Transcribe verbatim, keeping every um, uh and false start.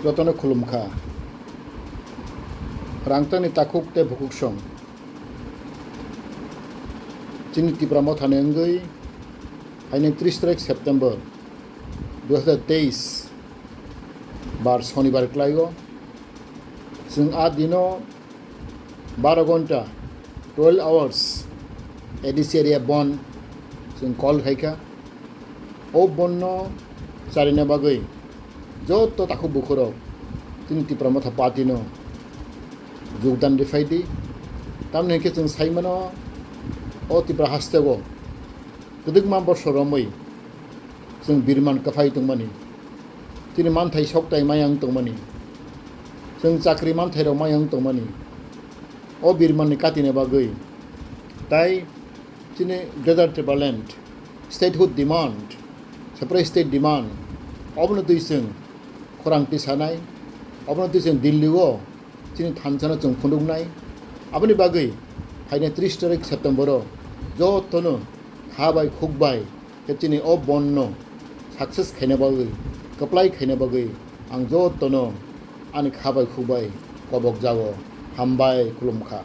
Jotono khulumkha. Rangchakni takhuk tei bukhuksong. Chini Tipra Mothani wngwi haino tris tarik September dui hazar teis bar Sonibar kwlaio. Chwng a dino baro gonta, twelve hours, A D C area bon chwng call khaikha. O bonno charina bagwi joto takhuk bukhurok chini Tipra Motha Party no jogdan rwphai di. Tamni hinkhe chwng saimano o Tipra hasteo kwdwkma bosor romwi chwng birman kwphai tongmani, chini manthai soktai maya wng tongmani, chwng chakri manthairok maya wng tongmani, o birmanni katina bagwi tai chini Greater Tipraland statehood demand, separate state demand, obono twi chwng khorang tisanai, obono twi chwng Delhi-o chini thansano chwng phunuknai. Aboni bagwi phainai tris tarik September-o jotono kha bai khuk bai khe chini o bonno success khaina bagwi, kwplai khaina bagwi ang jotono ani kha bai khuk bai kobok jago. Hambai, khulumkha.